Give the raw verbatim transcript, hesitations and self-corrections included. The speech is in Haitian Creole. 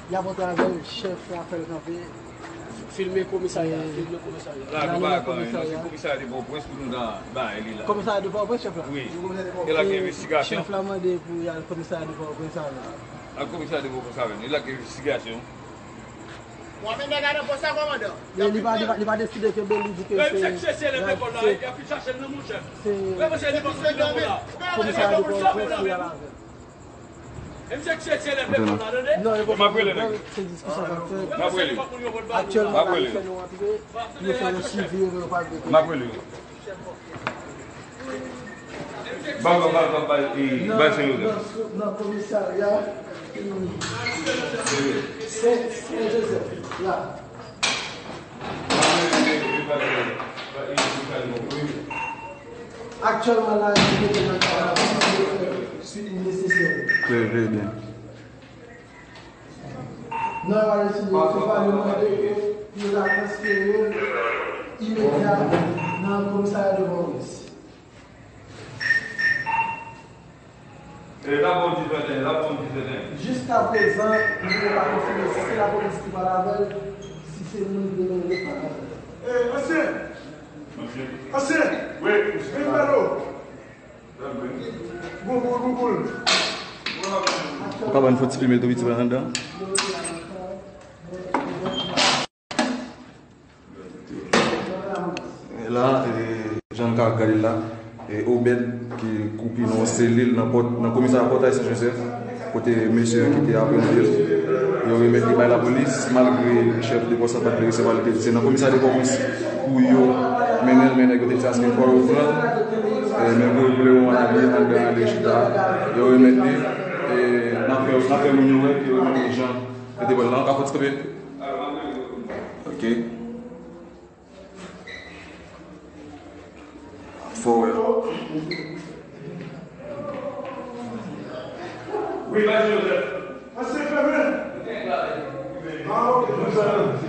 Y ap antre avè l, chèf la fè l kanpe. Filme komisarya, filme komisarya. La, nou pa nan komisarya. Se komisarya de Pòtoprens pou nou nan bagay li la. Komisarya de Pòtoprens, chèf la? Wi. E la gen envestigasyon. Chèf la mande pou y al komisarya de Pòtoprens avè l. Al komisarya de Pòtoprens avè l. E la gen envestigasyon. W ap mennen nèg la nan pòs la, kòmandan. Men li pa, li pa, li pa deside kenbe l, li di ke se, se komisarya de Pòtoprens pou y al avè l. E misye ki se elèv lekòl la, tande. Non, e pòblèm, se diskisyon k ap fèt. Aktyèlman, la, yo fè nou antre, yo fè yon swivi, yo pa vle. M ap rele yo. Ban, ban, ban, ban, bay, e, bay Sen Jozèf. Nan, nan, nan komisarya, e, Sen, Sen Jozèf, la. Aktyèlman la, li mete nan kay la pou li fè suivi nesesè. Trè, trè byen. Nan yo ale sou yo, se pa yo mande ke pou yo ta transfere l imedya nan komisarya de Pòtoprens. E, la bon di vèten, la bon di vèten. Jiska prezan, nou pa konfime si se lapolis ki pale avè l, si se moun ki rele l pale avè l. E, ansyen! Ansyen! Wi. Vin pale w. Bon, bon, bon, bon. Ou ka ban n fò ti filme tou piti pa anndan? E la, e, jan n ka gade l la, e, Obed ki koupi nan yon selil nan pòt, nan komisarya Pòtay Sen Jozèf, kote mesye ki te aprende l, yo remèt li bay lapolis, malgre chèf de pòs la pa t vle resevwa l, li te di se nan komisarya de Pòtoprens pou yo mennen l, men nèg yo te di aske fò yo pran l, e, men pou, pou lemoman la, li anndan, li chita, yo remèt li, e, n ap fè, n ap fè moun yo wè ke yo remèt li jan yo te pran l lan, ka fò ti kanpe. Ok. Fò wè. Wi, Maestro Joseph. Pase fèmen. Ah, ok.